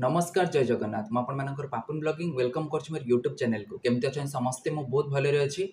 ନମସ୍କାର, ଜୟ ଜଗନ୍ନାଥ। ମୁଁ ଆପଣମାନଙ୍କର ପାପୁନ ବ୍ଲଗିଂ welcome କରୁଛି ମୋର ୟୁଟ୍ୟୁବ୍ ଚ୍ୟାନେଲକୁ। କେମିତି ଅଛନ୍ତି ସମସ୍ତେ? ମୁଁ ବହୁତ ଭଲରେ ଅଛି।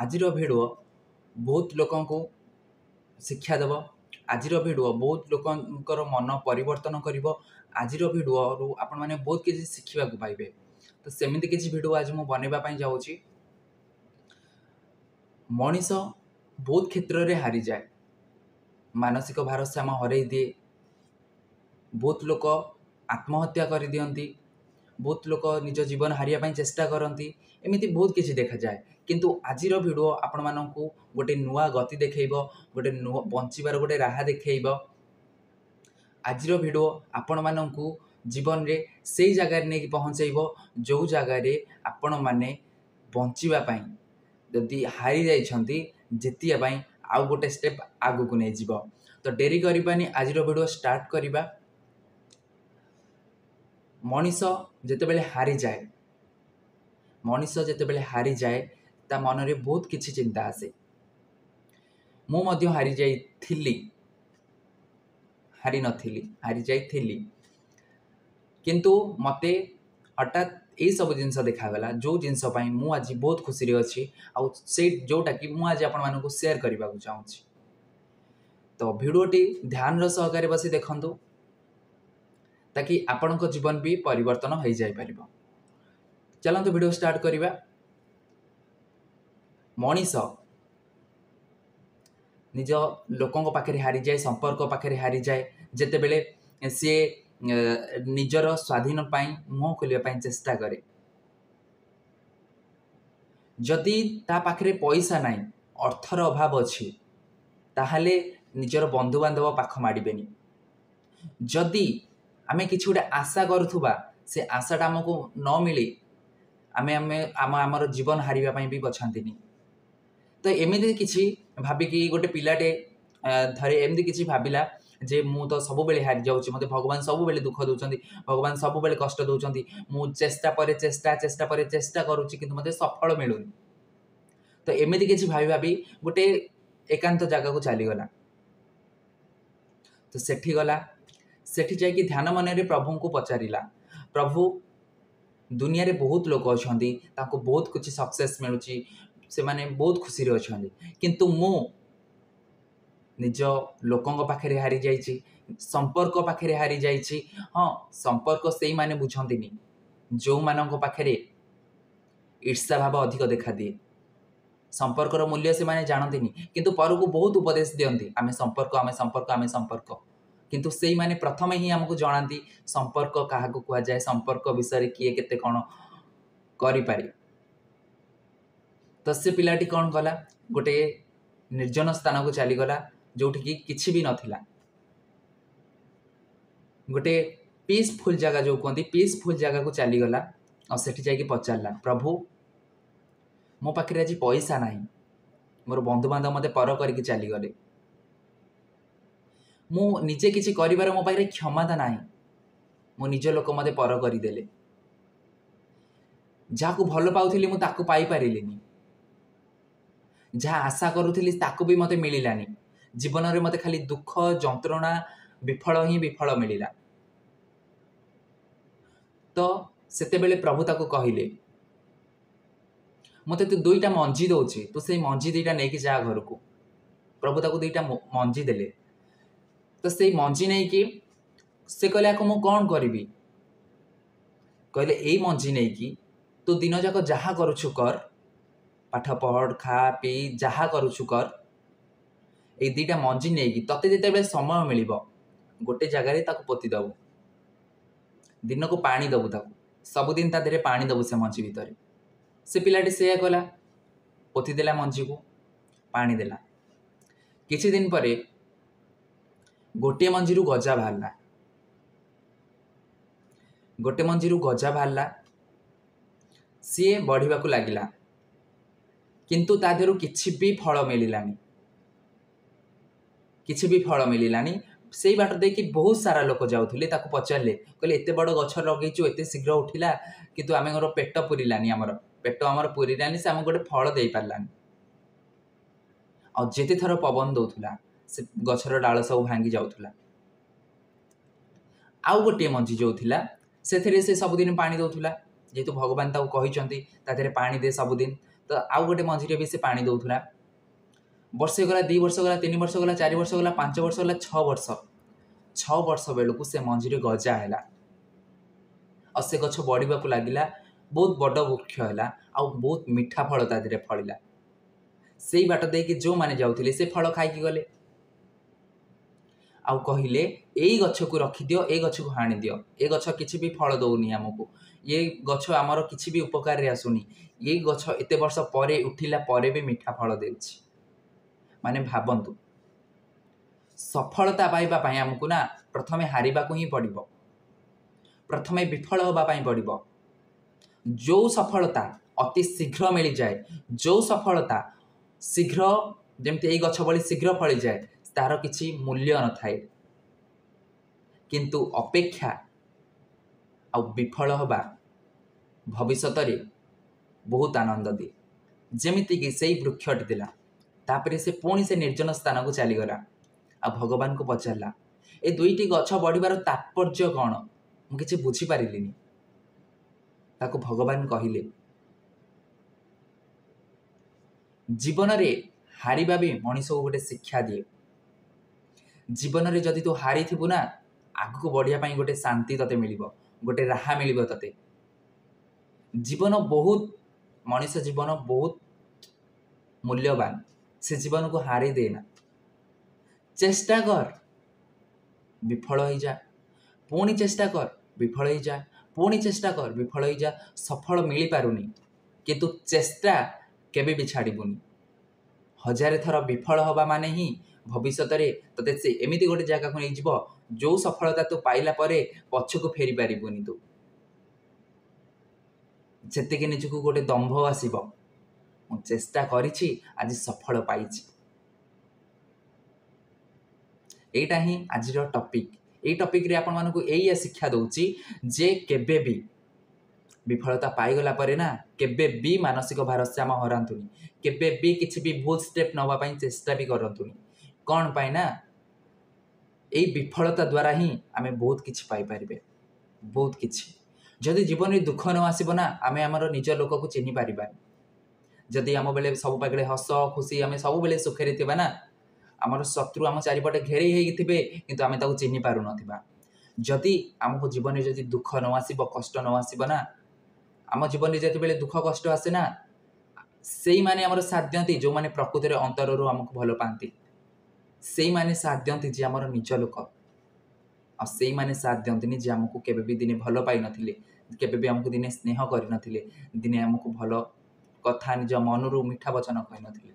ଆଜିର ଭିଡ଼ିଓ ବହୁତ ଲୋକଙ୍କୁ ଶିକ୍ଷା ଦେବ। ଆଜିର ଭିଡ଼ିଓ ବହୁତ ଲୋକଙ୍କର ମନ ପରିବର୍ତ୍ତନ କରିବ। ଆଜିର ଭିଡ଼ିଓରୁ ଆପଣମାନେ ବହୁତ କିଛି ଶିଖିବାକୁ ପାଇବେ। ତ ସେମିତି କିଛି ଭିଡ଼ିଓ ଆଜି ମୁଁ ବନେଇବା ପାଇଁ ଯାଉଛି। ମଣିଷ ବହୁତ କ୍ଷେତ୍ରରେ ହାରିଯାଏ, ମାନସିକ ଭାରସାମ୍ୟ ହରେଇ ଦିଏ, ବହୁତ ଲୋକ ଆତ୍ମହତ୍ୟା କରିଦିଅନ୍ତି, ବହୁତ ଲୋକ ନିଜ ଜୀବନ ହାରିବା ପାଇଁ ଚେଷ୍ଟା କରନ୍ତି, ଏମିତି ବହୁତ କିଛି ଦେଖାଯାଏ। କିନ୍ତୁ ଆଜିର ଭିଡ଼ିଓ ଆପଣମାନଙ୍କୁ ଗୋଟେ ନୂଆ ଗତି ଦେଖେଇବ, ଗୋଟେ ନୂଆ ବଞ୍ଚିବାର ଗୋଟେ ରାହା ଦେଖେଇବ। ଆଜିର ଭିଡ଼ିଓ ଆପଣମାନଙ୍କୁ ଜୀବନରେ ସେଇ ଜାଗାରେ ନେଇକି ପହଞ୍ଚେଇବ, ଯେଉଁ ଜାଗାରେ ଆପଣମାନେ ବଞ୍ଚିବା ପାଇଁ ଯଦି ହାରି ଯାଇଛନ୍ତି, ଜିତିବା ପାଇଁ ଆଉ ଗୋଟେ ଷ୍ଟେପ୍ ଆଗକୁ ନେଇଯିବ। ତ ଡେରି କରିବାନି, ଆଜିର ଭିଡ଼ିଓ ଷ୍ଟାର୍ଟ କରିବା। ମଣିଷ ଯେତେବେଳେ ହାରିଯାଏ, ମଣିଷ ଯେତେବେଳେ ହାରିଯାଏ, ତା ମନରେ ବହୁତ କିଛି ଚିନ୍ତା ଆସେ। ମୁଁ ମଧ୍ୟ ହାରିଯାଇଥିଲି, ହାରି ନଥିଲି, ହାରିଯାଇଥିଲି। କିନ୍ତୁ ମୋତେ ହଠାତ୍ ଏଇସବୁ ଜିନିଷ ଦେଖାଗଲା, ଯେଉଁ ଜିନିଷ ପାଇଁ ମୁଁ ଆଜି ବହୁତ ଖୁସିରେ ଅଛି, ଆଉ ସେଇ ଯେଉଁଟାକି ମୁଁ ଆଜି ଆପଣମାନଙ୍କୁ ସେୟାର କରିବାକୁ ଚାହୁଁଛି। ତ ଭିଡ଼ିଓଟି ଧ୍ୟାନର ସହକାରେ ବସି ଦେଖନ୍ତୁ, ତାକି ଆପଣଙ୍କ ଜୀବନ ବି ପରିବର୍ତ୍ତନ ହୋଇଯାଇପାରିବ। ଚାଲନ୍ତୁ ଭିଡ଼ିଓ ଷ୍ଟାର୍ଟ କରିବା। ମଣିଷ ନିଜ ଲୋକଙ୍କ ପାଖରେ ହାରିଯାଏ, ସମ୍ପର୍କ ପାଖରେ ହାରିଯାଏ, ଯେତେବେଳେ ସିଏ ନିଜର ସ୍ୱାଧୀନ ପାଇଁ ମୁହଁ ଖୋଲିବା ପାଇଁ ଚେଷ୍ଟା କରେ। ଯଦି ତା ପାଖରେ ପଇସା ନାହିଁ, ଅର୍ଥର ଅଭାବ ଅଛି, ତାହେଲେ ନିଜର ବନ୍ଧୁବାନ୍ଧବ ପାଖ ମାଡ଼ିବେନି। ଯଦି ଆମେ କିଛି ଗୋଟେ ଆଶା କରୁଥିବା, ସେ ଆଶାଟା ଆମକୁ ନ ମିଳି ଆମେ ଆମେ ଆମ ଆମର ଜୀବନ ହାରିବା ପାଇଁ ବି ପଛାନ୍ତିନି। ତ ଏମିତି କିଛି ଭାବିକି ଗୋଟେ ପିଲାଟେ ଥରେ ଏମିତି କିଛି ଭାବିଲା ଯେ ମୁଁ ତ ସବୁବେଳେ ହାରିଯାଉଛି, ମୋତେ ଭଗବାନ ସବୁବେଳେ ଦୁଃଖ ଦେଉଛନ୍ତି, ଭଗବାନ ସବୁବେଳେ କଷ୍ଟ ଦେଉଛନ୍ତି, ମୁଁ ଚେଷ୍ଟା ପରେ ଚେଷ୍ଟା, ଚେଷ୍ଟା ପରେ ଚେଷ୍ଟା କରୁଛି, କିନ୍ତୁ ମୋତେ ସଫଳ ମିଳୁନି। ତ ଏମିତି କିଛି ଭାବି ଭାବି ଗୋଟେ ଏକାନ୍ତ ଜାଗାକୁ ଚାଲିଗଲା। ତ ସେଠି ଗଲା, ସେଠି ଯାଇକି ଧ୍ୟାନ ମନରେ ପ୍ରଭୁଙ୍କୁ ପଚାରିଲା, ପ୍ରଭୁ, ଦୁନିଆରେ ବହୁତ ଲୋକ ଅଛନ୍ତି, ତାଙ୍କୁ ବହୁତ କିଛି ସକ୍ସେସ୍ ମିଳୁଛି, ସେମାନେ ବହୁତ ଖୁସିରେ ଅଛନ୍ତି, କିନ୍ତୁ ମୁଁ ନିଜ ଲୋକଙ୍କ ପାଖରେ ହାରିଯାଇଛି, ସମ୍ପର୍କ ପାଖରେ ହାରିଯାଇଛି। ହଁ, ସମ୍ପର୍କ ସେଇମାନେ ବୁଝନ୍ତିନି ଯେଉଁମାନଙ୍କ ପାଖରେ ଈର୍ଷା ଭାବ ଅଧିକ ଦେଖାଦିଏ। ସମ୍ପର୍କର ମୂଲ୍ୟ ସେମାନେ ଜାଣନ୍ତିନି, କିନ୍ତୁ ପରକୁ ବହୁତ ଉପଦେଶ ଦିଅନ୍ତି, ଆମେ ସମ୍ପର୍କ, ଆମେ ସମ୍ପର୍କ, ଆମେ ସମ୍ପର୍କ। କିନ୍ତୁ ସେଇମାନେ ପ୍ରଥମେ ହିଁ ଆମକୁ ଜଣାନ୍ତି ସମ୍ପର୍କ କାହାକୁ କୁହାଯାଏ, ସମ୍ପର୍କ ବିଷୟରେ କିଏ କେତେ କ'ଣ କରିପାରେ। ତ ସେ ପିଲାଟି କ'ଣ କଲା? ଗୋଟେ ନିର୍ଜନ ସ୍ଥାନକୁ ଚାଲିଗଲା, ଯେଉଁଠିକି କିଛି ବି ନଥିଲା, ଗୋଟେ ପିସଫୁଲ୍ ଜାଗା ଯେଉଁ କୁହନ୍ତି, ପିସଫୁଲ୍ ଜାଗାକୁ ଚାଲିଗଲା। ଆଉ ସେଠି ଯାଇକି ପଚାରିଲା, ପ୍ରଭୁ, ମୋ ପାଖରେ ଆଜି ପଇସା ନାହିଁ, ମୋର ବନ୍ଧୁବାନ୍ଧବ ମୋତେ ପର କରିକି ଚାଲିଗଲେ, ମୁଁ ନିଜେ କିଛି କରିବାର ମୋ ପାଖରେ କ୍ଷମତା ନାହିଁ, ମୋ ନିଜ ଲୋକ ମୋତେ ପର କରିଦେଲେ, ଯାହାକୁ ଭଲ ପାଉଥିଲି ମୁଁ ତାକୁ ପାଇପାରିଲିନି, ଯାହା ଆଶା କରୁଥିଲି ତାକୁ ବି ମୋତେ ମିଳିଲାନି, ଜୀବନରେ ମୋତେ ଖାଲି ଦୁଃଖ, ଯନ୍ତ୍ରଣା, ବିଫଳ ହିଁ ବିଫଳ ମିଳିଲା। ତ ସେତେବେଳେ ପ୍ରଭୁ ତାକୁ କହିଲେ, ମୋତେ ତୁ ଦୁଇଟା ମଞ୍ଜି ଦେଉଛି, ତୁ ସେଇ ମଞ୍ଜି ଦୁଇଟା ନେଇକି ଯା ଘରକୁ। ପ୍ରଭୁ ତାକୁ ଦୁଇଟା ମଞ୍ଜି ଦେଲେ। ତ ସେଇ ମଞ୍ଜି ନେଇକି ସେ କହିଲେ, ଆକୁ ମୁଁ କ'ଣ କରିବି? କହିଲେ, ଏଇ ମଞ୍ଜି ନେଇକି ତୁ ଦିନ ଯାକ ଯାହା କରୁଛୁ କର, ପାଠ ପଢ଼, ଖା ପିଇ, ଯାହା କରୁଛୁ କର, ଏଇ ଦୁଇଟା ମଞ୍ଜି ନେଇକି ତତେ ଯେତେବେଳେ ସମୟ ମିଳିବ ଗୋଟେ ଜାଗାରେ ତାକୁ ପୋତି ଦେବୁ, ଦିନକୁ ପାଣି ଦେବୁ ତାକୁ, ସବୁଦିନ ତା ଦେହରେ ପାଣି ଦେବୁ ସେ ମଞ୍ଜି ଭିତରେ। ସେ ପିଲାଟି ସେଇଆ କଲା, ପୋତି ଦେଲା ମଞ୍ଜିକୁ, ପାଣି ଦେଲା। କିଛି ଦିନ ପରେ ଗୋଟିଏ ମଞ୍ଜିରୁ ଗଜା ବାହାରିଲା, ଗୋଟେ ମଞ୍ଜିରୁ ଗଜା ବାହାରିଲା, ସିଏ ବଢ଼ିବାକୁ ଲାଗିଲା, କିନ୍ତୁ ତା ଦେହରୁ କିଛି ବି ଫଳ ମିଳିଲାନି, କିଛି ବି ଫଳ ମିଳିଲାନି। ସେଇ ବାଟ ଦେଇକି ବହୁତ ସାରା ଲୋକ ଯାଉଥିଲେ, ତାକୁ ପଚାରିଲେ, କହିଲେ, ଏତେ ବଡ଼ ଗଛ ଲଗେଇଛୁ, ଏତେ ଶୀଘ୍ର ଉଠିଲା, କିନ୍ତୁ ଆମର ପେଟ ପୁରିଲାନି, ଆମର ପେଟ ଆମର ପୁରିଲାନି, ସେ ଆମକୁ ଗୋଟେ ଫଳ ଦେଇପାରିଲାନି। ଆଉ ଯେତେ ଥର ପବନ ଦେଉଥିଲା, ସେ ଗଛର ଡାଳ ସବୁ ଭାଙ୍ଗି ଯାଉଥିଲା। ଆଉ ଗୋଟିଏ ମଞ୍ଜି ଯେଉଁ ଥିଲା, ସେଥିରେ ସେ ସବୁଦିନ ପାଣି ଦେଉଥିଲା, ଯେହେତୁ ଭଗବାନ ତାକୁ କହିଛନ୍ତି ତା ଦେହରେ ପାଣି ଦେ ସବୁଦିନ, ତ ଆଉ ଗୋଟେ ମଞ୍ଜିରେ ବି ସେ ପାଣି ଦେଉଥିଲା। ବର୍ଷେ ଗଲା, 2 ବର୍ଷ ଗଲା, 3 ବର୍ଷ ଗଲା, 4 ବର୍ଷ ଗଲା, 5 ବର୍ଷ ଗଲା, 6 ବର୍ଷ। 6 ବର୍ଷ ବେଳକୁ ସେ ମଞ୍ଜିରେ ଗଜା ହେଲା ଆଉ ସେ ଗଛ ବଢ଼ିବାକୁ ଲାଗିଲା, ବହୁତ ବଡ଼ ବୃକ୍ଷ ହେଲା ଆଉ ବହୁତ ମିଠା ଫଳ ତା ଦେହରେ ଫଳିଲା। ସେଇ ବାଟ ଦେଇକି ଯେଉଁମାନେ ଯାଉଥିଲେ ସେ ଫଳ ଖାଇକି ଗଲେ ଆଉ କହିଲେ ଏଇ ଗଛକୁ ରଖିଦିଅ, ଏଇ ଗଛକୁ ହାଣିଦିଅ, ଏ ଗଛ କିଛି ବି ଫଳ ଦେଉନି ଆମକୁ, ଏ ଗଛ ଆମର କିଛି ବି ଉପକାରରେ ଆସୁନି, ଏଇ ଗଛ ଏତେ ବର୍ଷ ପରେ ଉଠିଲା ପରେ ବି ମିଠା ଫଳ ଦେଉଛି। ମାନେ ଭାବନ୍ତୁ, ସଫଳତା ପାଇବା ପାଇଁ ଆମକୁ ନା ପ୍ରଥମେ ହାରିବାକୁ ହିଁ ପଡ଼ିବ, ପ୍ରଥମେ ବିଫଳ ହେବା ପାଇଁ ପଡ଼ିବ। ଯେଉଁ ସଫଳତା ଅତି ଶୀଘ୍ର ମିଳିଯାଏ, ଯେଉଁ ସଫଳତା ଶୀଘ୍ର ଯେମିତି ଏଇ ଗଛ ଭଳି ଶୀଘ୍ର ଫଳିଯାଏ, ତାର କିଛି ମୂଲ୍ୟ ନଥାଏ। କିନ୍ତୁ ଅପେକ୍ଷା ଆଉ ବିଫଳ ହେବା ଭବିଷ୍ୟତରେ ବହୁତ ଆନନ୍ଦ ଦିଏ। ଯେମିତିକି ସେଇ ବୃକ୍ଷଟି ଥିଲା, ତାପରେ ସେ ପୁଣି ସେ ନିର୍ଜନ ସ୍ଥାନକୁ ଚାଲିଗଲା ଆଉ ଭଗବାନଙ୍କୁ ପଚାରିଲା, ଏ ଦୁଇଟି ଗଛ ବଢ଼ିବାର ତାତ୍ପର୍ଯ୍ୟ କ'ଣ? ମୁଁ କିଛି ବୁଝିପାରିଲିନି। ତାକୁ ଭଗବାନ କହିଲେ, ଜୀବନରେ ହାରିବା ବି ମଣିଷକୁ ଗୋଟେ ଶିକ୍ଷା ଦିଏ। ଜୀବନରେ ଯଦି ତୁ ହାରିଥିବୁ ନା, ଆଗକୁ ବଢ଼ିବା ପାଇଁ ଗୋଟେ ଶାନ୍ତି ତତେ ମିଳିବ, ଗୋଟେ ରାହା ମିଳିବ ତତେ। ଜୀବନ ବହୁତ, ମଣିଷ ଜୀବନ ବହୁତ ମୂଲ୍ୟବାନ, ସେ ଜୀବନକୁ ହାରି ଦେନା। ଚେଷ୍ଟା କର, ବିଫଳ ହେଇଯା, ପୁଣି ଚେଷ୍ଟା କର, ବିଫଳ ହେଇଯା, ପୁଣି ଚେଷ୍ଟା କର, ବିଫଳ ହେଇଯା, ସଫଳ ମିଳିପାରୁନି, କିନ୍ତୁ ଚେଷ୍ଟା କେବେ ବି ଛାଡ଼ିବୁନି। 1000 ଥର ବିଫଳ ହେବା ମାନେ ହିଁ ଭବିଷ୍ୟତରେ ତୋତେ ସେ ଏମିତି ଗୋଟେ ଜାଗାକୁ ନେଇଯିବ, ଯେଉଁ ସଫଳତା ତୁ ପାଇଲା ପରେ ପଛକୁ ଫେରି ପାରିବୁନି ତୁ। ସେତିକି ନିଜକୁ ଗୋଟେ ଦମ୍ଭ ଆସିବ, ମୁଁ ଚେଷ୍ଟା କରିଛି, ଆଜି ସଫଳ ପାଇଛି। ଏଇଟା ହିଁ ଆଜିର ଟପିକ୍। ଏଇ ଟପିକ୍ରେ ଆପଣମାନଙ୍କୁ ଏଇଆ ଶିକ୍ଷା ଦେଉଛି ଯେ କେବେ ବି ବିଫଳତା ପାଇଗଲା ପରେ ନା କେବେ ବି ମାନସିକ ଭାରସାମ୍ୟ ହରାନ୍ତୁନି, କେବେ ବି କିଛି ବି ଭୁଲ ଷ୍ଟେପ୍ ନେବା ପାଇଁ ଚେଷ୍ଟା ବି କରନ୍ତୁନି। କ'ଣ ପାଇଁ ନା ଏଇ ବିଫଳତା ଦ୍ୱାରା ହିଁ ଆମେ ବହୁତ କିଛି ପାଇପାରିବେ, ବହୁତ କିଛି। ଯଦି ଜୀବନରେ ଦୁଃଖ ନ ଆସିବ ନା, ଆମେ ଆମର ନିଜ ଲୋକକୁ ଚିହ୍ନି ପାରିବାନି। ଯଦି ଆମ ବେଳେ ସବୁବେଳେ ହସ ଖୁସି, ଆମେ ସବୁବେଳେ ସୁଖରେ ଥିବା ନା, ଆମର ଶତ୍ରୁ ଆମ ଚାରିପଟେ ଘେରେଇ ହେଇକି ଥିବେ, କିନ୍ତୁ ଆମେ ତାକୁ ଚିହ୍ନି ପାରୁନଥିବା। ଯଦି ଆମକୁ ଜୀବନରେ ଯଦି ଦୁଃଖ ନ ଆସିବ, କଷ୍ଟ ନ ଆସିବ ନା, ଆମ ଜୀବନରେ ଯେତେବେଳେ ଦୁଃଖ କଷ୍ଟ ଆସେ ନା, ସେଇମାନେ ଆମର ସାଥ ଦିଅନ୍ତି ଯେଉଁମାନେ ପ୍ରକୃତରେ ଅନ୍ତରରୁ ଆମକୁ ଭଲ ପାଆନ୍ତି। ସେଇମାନେ ସାଥ ଦିଅନ୍ତି ଯିଏ ଆମର ନିଜ ଲୋକ। ଆଉ ସେଇମାନେ ସାଥ ଦିଅନ୍ତିନି ଯିଏ ଆମକୁ କେବେ ବି ଦିନେ ଭଲ ପାଇନଥିଲେ, କେବେ ବି ଆମକୁ ଦିନେ ସ୍ନେହ କରିନଥିଲେ, ଦିନେ ଆମକୁ ଭଲ କଥା ନିଜ ମନରୁ ମିଠା ବଚନ କହିନଥିଲେ।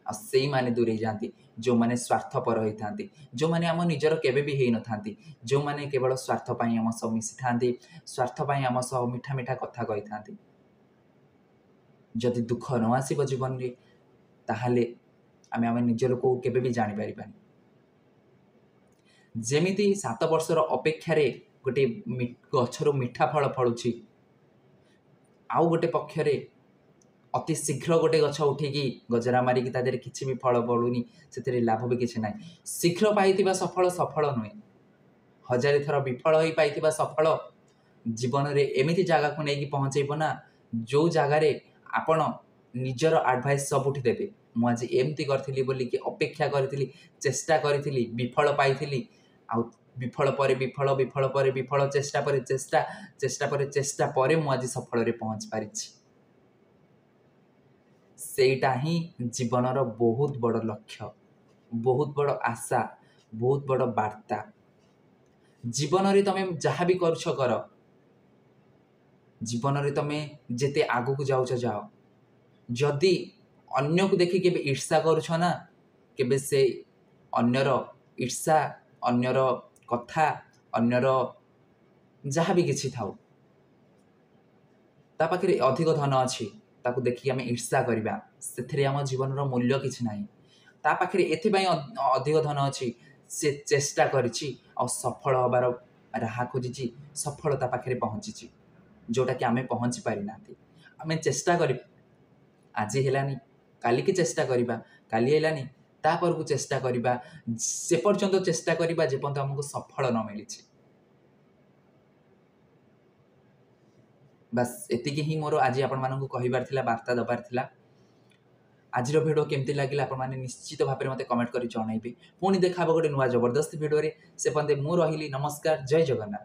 ଆଉ ସେଇମାନେ ଦୂରେଇ ଯାଆନ୍ତି ଯେଉଁମାନେ ସ୍ୱାର୍ଥପର ହେଇଥାନ୍ତି, ଯେଉଁମାନେ ଆମ ନିଜର କେବେ ବି ହେଇନଥାନ୍ତି, ଯେଉଁମାନେ କେବଳ ସ୍ୱାର୍ଥ ପାଇଁ ଆମ ସହ ମିଶିଥାନ୍ତି, ସ୍ୱାର୍ଥ ପାଇଁ ଆମ ସହ ମିଠା ମିଠା କଥା କହିଥାନ୍ତି। ଯଦି ଦୁଃଖ ନ ଆସିବ ଜୀବନରେ, ତାହେଲେ ଆମେ ଆମ ନିଜ ଲୋକକୁ କେବେ ବି ଜାଣିପାରିବାନି। ଯେମିତି 7 ବର୍ଷର ଅପେକ୍ଷାରେ ଗୋଟେ ଗଛରୁ ମିଠା ଫଳ ଫଳୁଛି, ଆଉ ଗୋଟେ ପକ୍ଷରେ ଅତି ଶୀଘ୍ର ଗୋଟେ ଗଛ ଉଠିକି ଗଜରା ମାରିକି ତା ଦେହରେ କିଛି ବି ଫଳ ଫଳୁନି, ସେଥିରେ ଲାଭ ବି କିଛି ନାହିଁ। ଶୀଘ୍ର ପାଇଥିବା ସଫଳ ସଫଳ ନୁହେଁ, 1000 ଥର ବିଫଳ ହୋଇ ପାଇଥିବା ସଫଳ ଜୀବନରେ ଏମିତି ଜାଗାକୁ ନେଇକି ପହଞ୍ଚେଇବ ନା, ଯେଉଁ ଜାଗାରେ ଆପଣ ନିଜର ଆଡ଼ଭାଇସ୍ ସବୁଠି ଦେବେ। ମୁଁ ଆଜି ଏମିତି କରିଥିଲି ବୋଲିକି ଅପେକ୍ଷା କରିଥିଲି, ଚେଷ୍ଟା କରିଥିଲି, ବିଫଳ ପାଇଥିଲି, ଆଉ ବିଫଳ ପରେ ବିଫଳ, ବିଫଳ ପରେ ବିଫଳ, ଚେଷ୍ଟା ପରେ ଚେଷ୍ଟା, ଚେଷ୍ଟା ପରେ ଚେଷ୍ଟା ପରେ ମୁଁ ଆଜି ସଫଳରେ ପହଞ୍ଚି ପାରିଛି। ସେଇଟା ହିଁ ଜୀବନର ବହୁତ ବଡ଼ ଲକ୍ଷ୍ୟ, ବହୁତ ବଡ଼ ଆଶା, ବହୁତ ବଡ଼ ବାର୍ତ୍ତା। ଜୀବନରେ ତମେ ଯାହା ବି କରୁଛ କର, ଜୀବନରେ ତମେ ଯେତେ ଆଗକୁ ଯାଉଛ ଯାଅ, ଯଦି ଅନ୍ୟକୁ ଦେଖି କେବେ ଈର୍ଷା କରୁଛ ନା, କେବେ ସେ ଅନ୍ୟର ଈର୍ଷା, ଅନ୍ୟର କଥା, ଅନ୍ୟର ଯାହା ବି କିଛି ଥାଉ, ତା ପାଖରେ ଅଧିକ ଧନ ଅଛି, ତାକୁ ଦେଖିକି ଆମେ ଈର୍ଷା କରିବା, ସେଥିରେ ଆମ ଜୀବନର ମୂଲ୍ୟ କିଛି ନାହିଁ। ତା ପାଖରେ ଏଥିପାଇଁ ଅଧିକ ଧନ ଅଛି, ସେ ଚେଷ୍ଟା କରିଛି ଆଉ ସଫଳ ହେବାର ରାହା ଖୋଜିଛି, ସଫଳତା ପାଖରେ ପହଞ୍ଚିଛି, ଯେଉଁଟାକି ଆମେ ପହଞ୍ଚି ପାରିନାହାନ୍ତି। ଆମେ ଚେଷ୍ଟା କରିବା, ଆଜି ହେଲାନି କାଲିକି ଚେଷ୍ଟା କରିବା, କାଲି ହେଲାନି ତାପରକୁ ଚେଷ୍ଟା କରିବା, ସେ ପର୍ଯ୍ୟନ୍ତ ଚେଷ୍ଟା କରିବା ଯେପର୍ଯ୍ୟନ୍ତ ଆମକୁ ସଫଳ ନ ମିଳିଛି। ବାସ୍, ଏତିକି ହିଁ ମୋର ଆଜି ଆପଣମାନଙ୍କୁ କହିବାର ଥିଲା, ବାର୍ତ୍ତା ଦେବାର ଥିଲା। ଆଜିର ଭିଡ଼ିଓ କେମିତି ଲାଗିଲା, ଆପଣମାନେ ନିଶ୍ଚିତ ଭାବରେ ମୋତେ କମେଣ୍ଟ କରି ଜଣାଇବେ। ପୁଣି ଦେଖା ହେବ ଗୋଟେ ନୂଆ ଜବରଦସ୍ତ ଭିଡ଼ିଓରେ। ସେ ପର୍ଯ୍ୟନ୍ତ ମୁଁ ରହିଲି। ନମସ୍କାର, ଜୟ ଜଗନ୍ନାଥ।